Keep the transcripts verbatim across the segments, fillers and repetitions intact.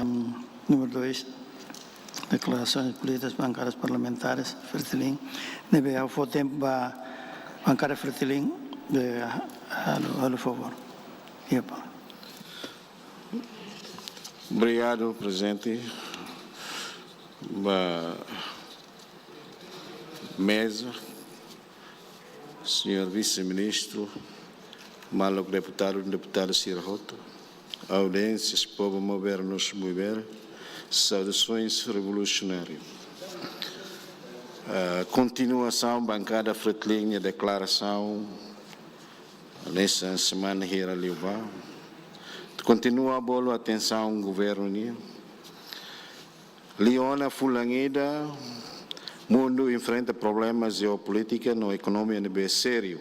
Número dois, deklarasoens polítikas bankadas parlamentares, Fretilin. Ne'ebé ha'u fó tempu ba bankada Fretilin, de, halo, halo favór. Iha palavra. Obrigadu, Prezidente. Ba meza, señór Vise-Ministru, maluk deputadu, deputada sira hotu, audiénsia, povu Maubere, Nosmobere, saudasoens revolusionáriu. Ah, kontinuasaun bankada Fretilin nia deklarasaun hanesan semana hira liubá. Kontinua bolu atensaun governu nian. Liu ona fulan ida, mundu enfrenta problema jeopolítika no ekonomia ne'ebé sériu,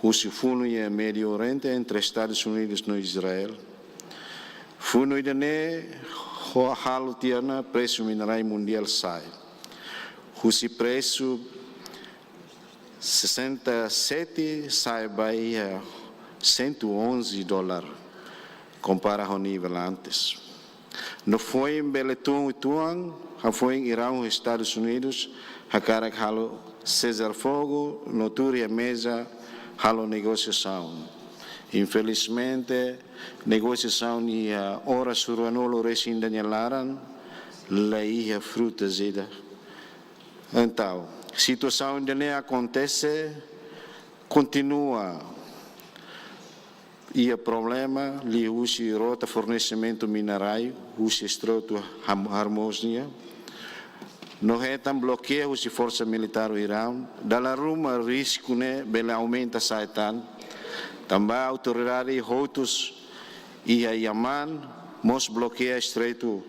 husi funu iha Médiu Oriente entre Estadus Unidus no Israel. Funu ida-ne'e ho-, halo tiha ona presu minerais mundiál sa'e, husi presu sessenta e sete sa'e ba iha cento e onze dólar, kompara ho nivel antes. No foin bele tun uitoan, hafoin Iraun ho Estadus Unidus hakarak halo sezar-fogu no tuur iha meza halo negosiasaun. Infelizmente, negosiasaun iha oras ruanulu resin ida nia laran la iha fruta ida. Entaun, situasaun ida-ne'e akontese, kontinua iha problema liuhusi rota fornesimentu minerais husi Estreitu Ham-, Hormuz nian, no hetan blokeia husi forsa militár Iraun, dala ruma risku ne'e bele aumenta sa'e tan, tanba autoridade hotu iha Yaman mós blokeia Estreitu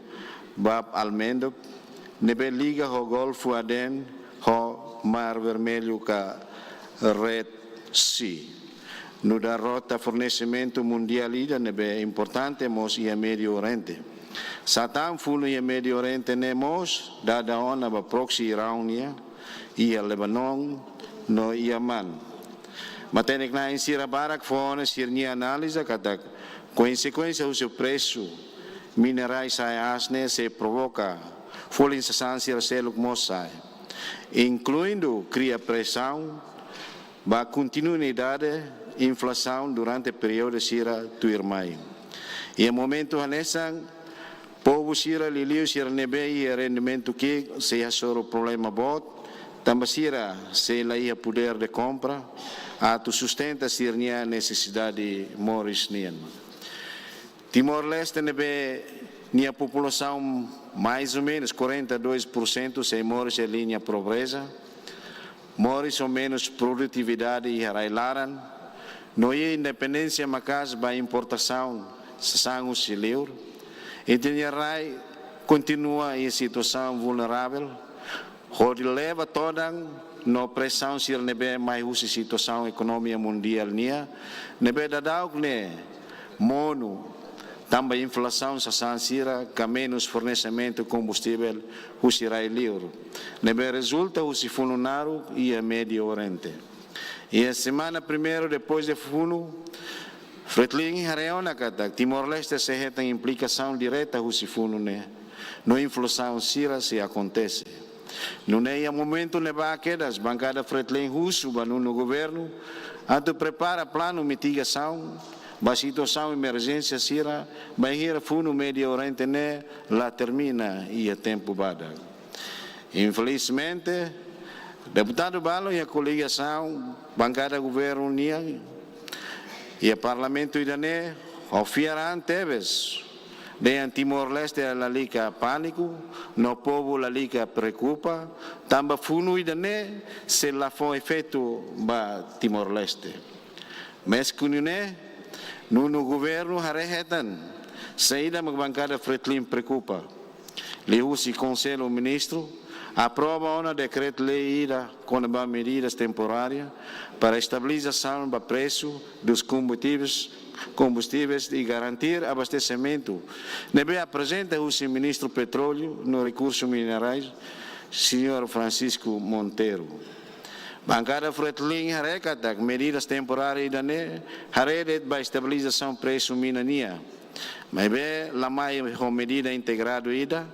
Bab al-Mandeb, ne'ebé liga ho Golfu Aden ho Mar Vermellu ka Red Sea, nu'udar rota fornesimentu mundiál ida ne'ebé importante mós iha Médiu Oriente. Sá tan funu iha Médiu Oriente ne'e mós dada ona ba proksi Iraun nian, iha Lebanon no Yaman. Matenek-na'in sira barak fó ona sira-nia analiza katak konsekuénsia husi presu minerais sa'e aas ne'e sei provoka folin sasán sira seluk mós sa'e, inkluindu kria presaun ba kontinuidade inflasaun durante períodu sira tuirmai. Iha momentu hanesan, povu sira liuliu sira ne'ebé iha rendimentu ki'ik sei hasoru problema boot, tanba sira sei la iha podér de kompra atu sustenta sira-nia nesesidade moris nian. Timor-Leste ne'ebé nia populasaun mais ou menus quarenta e dois por cento sei moris iha liña pobreza, moris ho menus produtividade iha rai-laran, no iha independénsia maka'as ba importasaun sasán husi liur. Ita-nia rai kontinua iha situasaun vulneravel, hodi leva todan no presaun sira ne'ebé mai husi situasaun ekonomia mundiál nian, ne'ebé daudaun ne'e monu, tanba inflasaun sasán sira ka menus fornesimentu kombustivel husi rai-liur, ne'ebé rezulta husi funu naruk iha Médiu Oriente. Iha semana primeiru depois de funu, Fretilin haree ona katak Timor-Leste sei hetan implikasaun direta husi funu ne'e, no inflasaun sira sei akontese. Nune'e iha momentu ne'ebá kedas, bankada Fretilin husu ba nonu governu atu prepara planu mitigasaun ba situasaun emerjénsia sira, bainhira funu Médiu Oriente ne'e la termina iha tempu badak. Infelizmente, deputadu balu iha koligasaun bankada governu nian iha parlamentu ida-ne'e, ha'u fiar an tebes dehan Timor-Leste lalika pániku, no povu lalika preokupa, tanba funu ida-ne'e sei la fó efeitu ba Timor-Leste. Maski nune'e, nonu governu haree hetan saida mak bankada Fretilin preokupa. Liuhusi Konsellu Ministru aprova ona dekretu-lei ida kona-ba medidas temporárias para estabilizasaun ba presu dos combustíveis, combustíveis e garantir abastesimentu, ne'ebé aprezenta husi Ministru Petróleu no Rekursu Minerais, señór Francisco Monteiro. Bankada Fretilin haree katak medidas temporárias ida-ne'e haree de'it ba estabilizasaun presu mina nian. Maibé la mai ho medida integradu ida,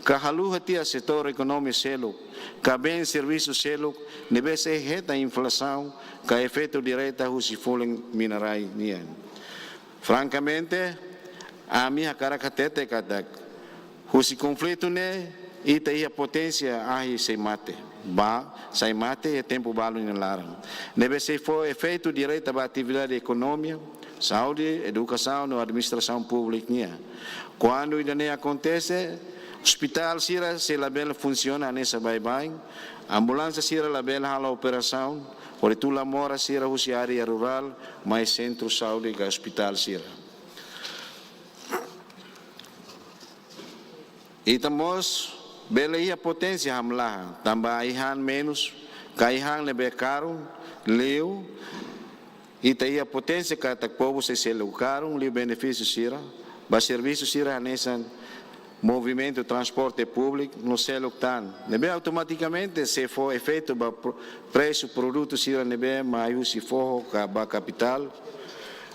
ka haluha tiha setór ekonomia seluk, ka bens servisu seluk, ne'ebé sei hetan inflasaun, ka efeitu direta husi folin mina-rai nian. Frankamente, ami hakarak hatete katak, husi konflitu ne'e, ita iha poténsia ahi sai mate. Ba, sai mate iha tempu balu nia laran. Ne'ebé sei fó efeitu direta ba atividade ekonomia, saúde, edukasaun no administrasaun públika nian. Kuandu ida-ne'e akontese, ospitál sira sei labele funsiona hanesan baibain, ambulánsia sira labele halo operasaun, hodi tula moras sira husi área rurál mai sentru saúde ka ospitál sira. Ita mós bele iha poténsia hamlaha, tanba ai-han menus, ka ai-han ne'ebé karun, liu, ita iha poténsia katak povu sei selu karun, liu benefísiu sira, ba servisu sira hanesan movimentu transporte públiku, no seluk tan. Ne'ebé automatikamente sei fó efeitu ba pro-, presu produtu sira ne'ebé mai husi foho ka ba kapitál.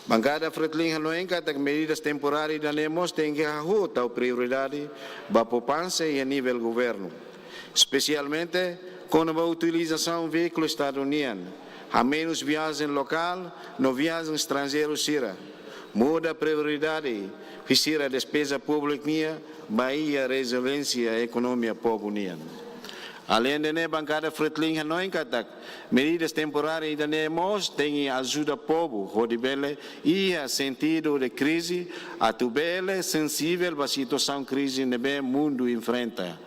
Bankada Fretilin hanoin katak medidas temporáriu ida-ne'e mós tenke hahú tau prioridade ba poupansa iha nivel governu. Espesialmente, kona-ba utilizasaun veíkulu Estadu nian, hamenus viajen lokál no viajen estranjeiru sira. Muda prioridade husi sira despeza públika nian ba iha reziliénsia ekonomia povu nian. Aleinde ne'e, bankada Fretilin hanoin katak medidas temporáriu ida-ne'e mós tenke ajuda povu hodi bele iha sentidu de krize, atu bele sensivel ba situasaun krize ne'ebé mundu enfrenta.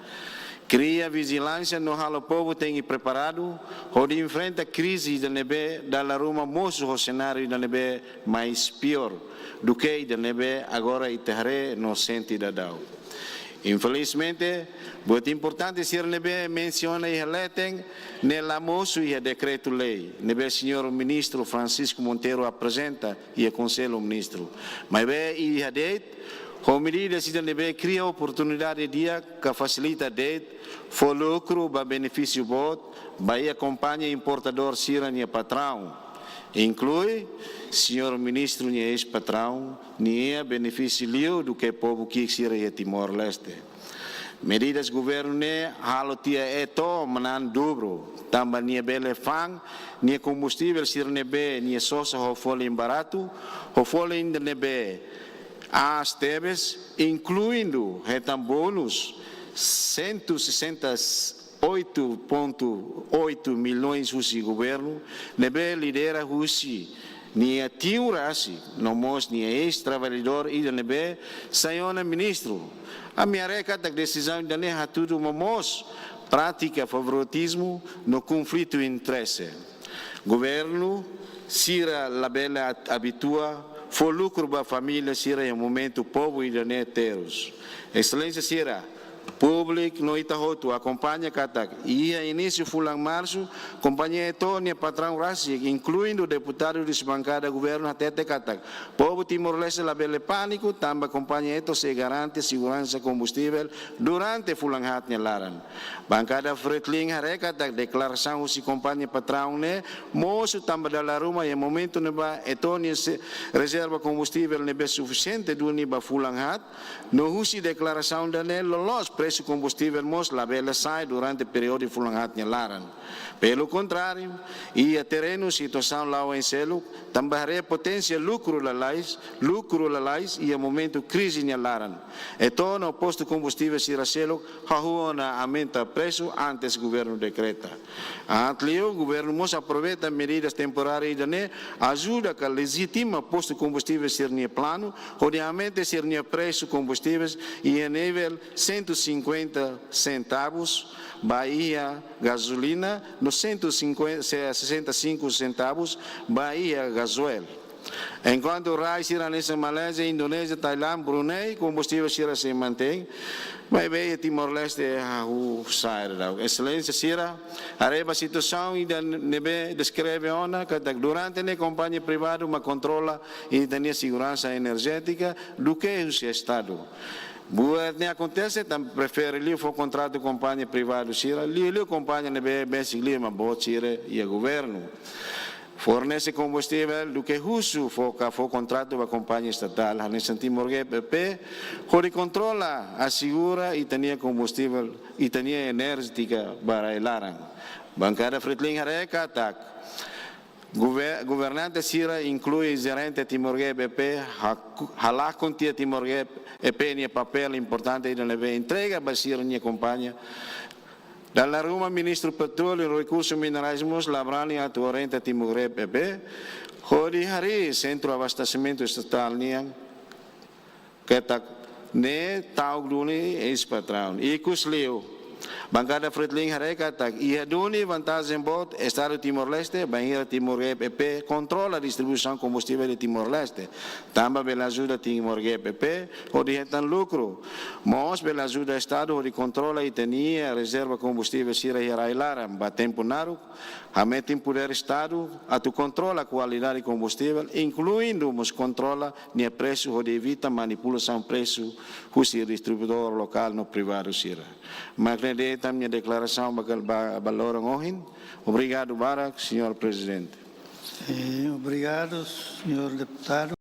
Kria vijilánsia no halo povu tenke preparadu hodi enfrenta krize ida ne'ebé dala ruma mosu ho senáriu ida ne'ebé mais piór duké ida ne'ebé agora ita haree no sente daudaun. Infelizmente, buat importante sira ne'ebé mensiona iha leten ne'e la mosu iha dekretu-lei ne'ebé señór ministru Francisco Monteiro aprezenta iha Konsellu Ministru. Maibé iha de'it ho medidas ida ne'ebé kria oportunidade di'ak ka fasilita de'it fó lukru ba benefísiu boot ba iha kompañia importadór sira-nia patraun, inklui señór ministru nia eis-patraun nian, benefísiu liu duké povu ki'ik sira iha Timor-Leste. Medidas governu ne'e halo tiha Eto manán dubru, tanba nia bele fa'an nia kombustivel sira ne'ebé nia sosa ho folin baratu, ho folin ida ne'ebé aas tebes, inkluindu hetan bónus cento e sessenta e oito ponto oito milhões husi governu, ne'ebé lidera husi nia tiu rasik, no mós nia eis-traballadór ida ne'ebé sai ona ministru. Ami haree katak desizaun ida-ne'e hatudu momoos prátika favoritizmu no konflitu interese. Governu sira labele at-, abitua fó lukru ba família sira iha momentu povu ida-ne'e terus. Exelénsia sira, públiku no ita hotu akompaña katak iha inísiu fulan Marsu, kompañia Eto nia patraun rasik, inkluindu deputadu husi bankada governu, hatete katak povu Timor-Leste labele pániku, tanba kompañia Eto sei garante seguransa kombustivel durante fulan haat nia laran. Bankada Fretilin haree katak deklarasaun husi kompañia patraun ne'e mosu, tanba dala ruma iha momentu ne'ebá Eto nia se-, rezerva kombustivel ne'ebé sufisiente duni ba fulan haat, no husi deklarasaun ida-ne'e loloos presu kombustivel mós labele sa'e durante períodu fulan haat nia laran. Pelu kontráriu, iha terrenu situasaun la'o oin seluk, tanba haree poténsia lukru lalais, lukru lalais iha momentu krize nia laran. Eto no postu kombustivel sira seluk hahú ona aumenta presu antes governu dekreta. Aat liu, governu mós aproveita medidas temporáriu ida-ne'e ajuda ka lejitima postu kombustivel sira-nia planu hodi aumenta sira-nia presu kombustivel iha nivel cento e cinquenta centavos ba iha gazolina, no cento e cinquenta, se-, sessenta e cinco centavos ba iha gazóil. Enkuantu rai sira hanesan Malázia, Indonézia, Tailándia, Brunei, kombustivel sira sei mantein, maibé iha Timor-Leste hahú sa'e daudaun. Exelénsia sira, haree ba situasaun ida ne'ebé deskreve ona katak durante ne'e kompañia privadu mak kontrola ita-nia seguransa enerjétika duké husi Estadu. Buat ne'e akontese tanba prefere liu fó kontratu kompañia privadu sira, liuliu kompañia ne'ebé besik liu mak boot sira iha governu. fornese kombustivel duké husu fó ka fó kontratu ba kompañia estatál hanesan Timor Gap E P, hodi kontrola, asegura ita-nia kombustivel, ita-nia enerjia ba rai-laran. Bankada Fretilin haree katak gover-, governante sira, inklui jerente Timor Gap E P, hak-, halakon tiha Timor Gap E P nia papél importante ida ne'ebé entrega ba sira-nia kompañia. Dala ruma Ministru Petróleu no Rekursu Minerais mós la brani atu orienta Timor Gap E P hodi harii sentru abastesimentu estatál nian, katak ne'e ta'uk duni eis-patraun. Ikus liu, bankada Fretilin haree katak iha duni vantajen boot Estadu Timor-Leste bainhira Timor Gap E P kontrola distribuisaun kombustivel iha Timor-Leste, tanba bele ajuda Timor Gap E P hodi hetan lukru. Mós bele ajuda Estadu hodi kontrola ita-nia rezerva kombustivel sira iha rai-laran ba tempu naruk, hametin podér Estadu atu kontrola kualidade kombustivel, inkluindu mós kontrola nia presu hodi evita manipulasaun presu husi distribuidór lokál no privadu sira. Mak ne'e de'it ami-nia deklarasaun ba, ba, ba loron ohin. Obrigadu barak, Señór Prezidente. Eh, obrigadu, señór deputadu.